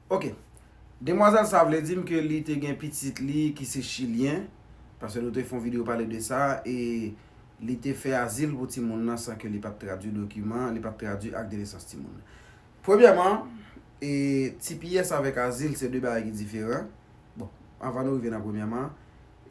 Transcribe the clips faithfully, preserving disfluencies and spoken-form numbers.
Ok. Demwazèl sa vle di m ke li te gen pitit li ki se chilyen, paske nou te fè yon videyo pale de sa, e li te fè azil pou timoun nan san ke li pa t tradui dokiman, li pa t tradui ak de nesans timoun nan. Premyèman, e, T P S avèk azil se de bagay ki diferan. Bon, anvan nou rive nan premyèman,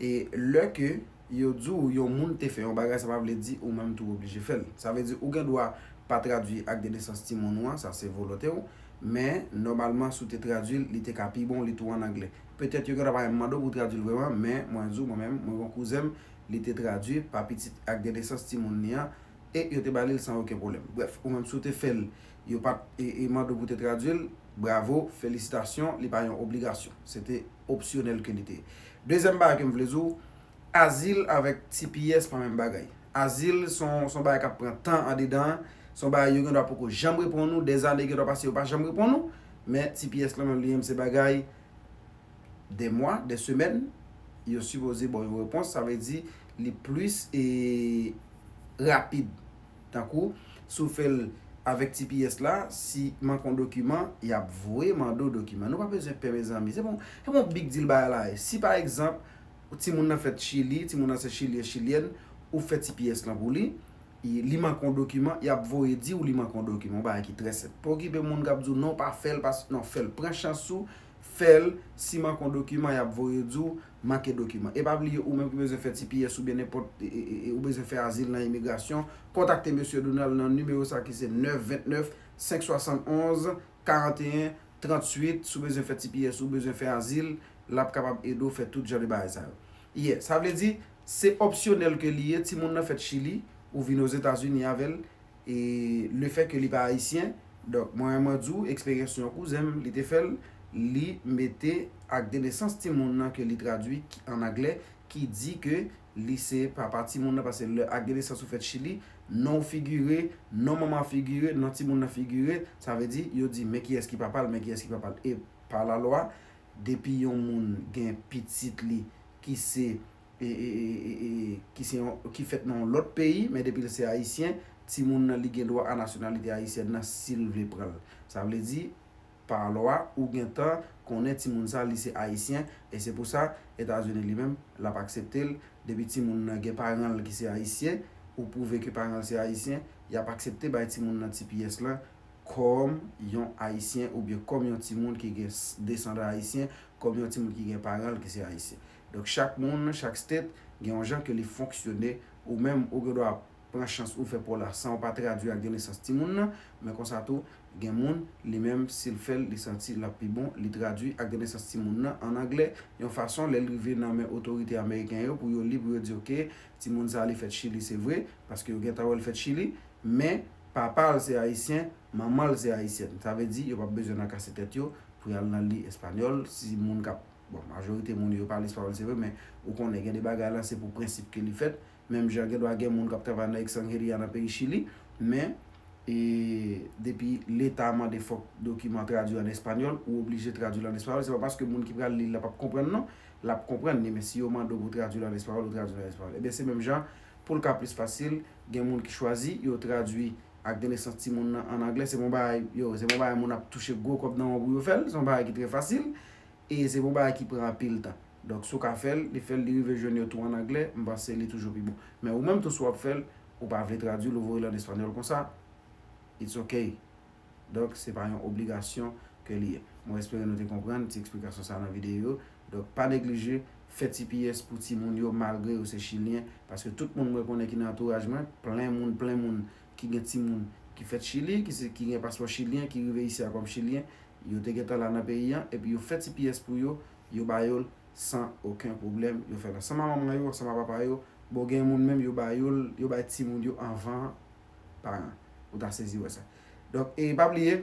e lè ke yo di w yon moun te fè yon bagay, sa pa vle di ou menm tou w oblije fè l. Sa vle di ou gen dwa pa tradui ak de nesans timoun ou an, sa se volonte w, men nòmalman si w te tradui l, li te ka pi bon, li tou an anglè. Petèt yo gen dwa pa menm mande w pou w tradui l vrèman, men mwen di w, mwen menm, mwen gen yon kouzen m, li te tradui pa pitit ak de nesans timoun li an, e yo te ba li l san okenn pwoblèm. Brèf, ou menm si w te fè l, yo pa t e, e mande w pou w te tradui l, bravo, felisitasyon, li pa yon obligasyon. Se te opsyonèl ke li te ye. Dezyèm bagay ke m vle di w, azil avèk T P S pa menm bagay. Azil se yon, se yon bagay k ap pran tan andedan an, se yon bagay yo gen dwa poko janm reponn ou, dèzane gen dwa pase yo pa janm reponn ou, men T P S lan menm li menm se bagay de mwa, de semèn, yo sipoze ba w yon repons, sa vle di li plis e rapid. Tankou, si w fè l avèk T P S la, si manke yon dokiman, y ap voye mande w dokiman. Nou pa bezwen pè, mezanmi. Se pa yon, se pa yon big deal bagay la ye. Si pa egzanp, timoun nan fèt Chili, timoun nan se chilyen, chilyèn, ou fè T P S lan pou li, li manke yon dokiman, y ap voye di w li manke yon dokiman, yon bagay ki trè senp. Pa okipe moun k ap di w non, pa fè l, pas, non, fè l. Pran chans ou, fè l, si manke yon dokiman, y ap voye di w manke dokiman. E pa bliye, ou menm ki bezwen fè T P S oubyen nenpòt, e, e, e, ou bezwen fè azil nan imigrasyon, kontakte mesye Donald nan nimewo sa ki se nèf vennèf, senk swasann onz, karanteyen, tranntuit, si w bezwen fè T P S, ou bezwen fè azil, l ap kapab ede w fè tout jan de bagay sa yo. Yeah, sa vle di, se opsyonèl ke li ye, timoun nan fèt Chili, ou vin Ozetazini avè l, e lefètke li pa ayisyen, donk, mwen, mwen di w, eksperyans yon kouzen m, li te fè l, li mete ak de nesans timoun nan ke li tradui ki, an anglè, ki di ke li se papa timoun nan, paske lè ak de nesans ou fèt Chili, non w figire, non manman w figire, non timoun nan figire, sa vle di, yo di, men kiyès ki papa l, men kiyès ki papa l. E pa lalwa, depi yon moun gen pitit li ki se, e, e, e, e, e, ki se yon, ki fèt nan yon lòt peyi, men depi l se ayisyen, timoun nan li gen dwa a nasyonalite ayisyèn nan si l vle pran l. Sa vle di, pa lwa, ou gentan konnen timoun sa li se ayisyen, e se pou sa, Etazini li menm, l ap aksepte l, depi timoun nan gen paran l ki se ayisyen, ou pwouve ke paran l se ayisyen, y ap aksepte bay timoun nan T P S lan kòm yon ayisyen oubyen kòm yon timoun ki gen s-, desandan ayisyen, kòm yon timoun ki gen paran l ki se ayisyen. Donk, chak moun, chak state, gen yon jan ke li fonksyone, ou menm, ou gen dwa pran chans ou fè pa w la san w pa tradui ak de nesans timoun nan, men konsa tou, gen moun, li menm, si l fè l, li santi l ap pi bon, li tradui ak de nesans timoun nan an anglè, yon fason, lè l rive nan men otorite ameriken yo, pou yo li, pou yo di, oke, timoun sa a, li fèt Chili, se vre, paske yo gentan wè l fèt Chili, men papa l se ayisyen, manman l se ayisyèn. Sa vle di, yo p ap bezwen nan kase tèt yo pou y al nan li espanyòl, si moun k ap, bon, majorite moun yo pale espanyòl, se vre, men ou konnen, gen de bagay la, se pou prensip ke li fèt, menm jan gen dwa gen moun k ap travay nan ekstranjeri a nan peyi Chili, men, e, depi Leta mande fòk dokiman tradui an espanyòl, ou oblije tradui l an espanyòl. Se pa paske moun ki pral li l la p ap konprann, non. L ap konprann li, men si yo mande w pou tradui l an espanyòl, ou tradui l an espanyòl. Ebyen, se menm jan, pou l ka plis fasil, gen moun ki chwazi, yo tradui ak de nesans timoun nan an anglè. Se bon bagay, yo, se bon bagay moun ap touche gwo kòb nan men w pou yo fè l. Se yon bagay ki trè fasil. E se bon bagay ki pran anpil tan. Donk, si w ka fè l, li fè l, li rive jwenn yo tou an anglè, m panse li toujou pi bon. Men ou menm tou, si w ap fè l, ou pa vle tradui l, ou voye l an espanyòl konsa, it's ok. Donk, se pa yon obligasyon ke li ye. Mwen espere nou te konprann ti eksplikasyon sa nan videyo yo. Donk, pa neglije fè T P S pou timoun yo, malgre yo se chilyen, paske tout moun mwen konnen ki nan antouraj mwen, plen moun, plen moun ki gen timoun ki fèt Chili, ki se, ki gen paspò chilyen, ki rive isi a kòm chilyen, yo te gentan la nan peyi an, epi yo fè T P S pou yo, yo ba yo l san okenn pwoblèm, yo fè l ansanm a manman yo, ansanm a papa yo. Bon, gen moun menm, yo ba yo l, yo bay timoun yo anvan paran. Ou ta sezi wè sa. Donk, e pa bliye,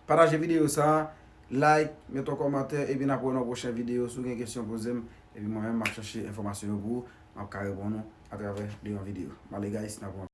pataje videyo sa, like, mete yon kòmantè, epi n ap wè nan pwochen videyo. Si w gen kesyon, poze m, epi mwen menm, m ap chache enfòmasyon yo pou ou, m ap ka reponn ou atravè de yon videyo. M ale, guys, n ap wè.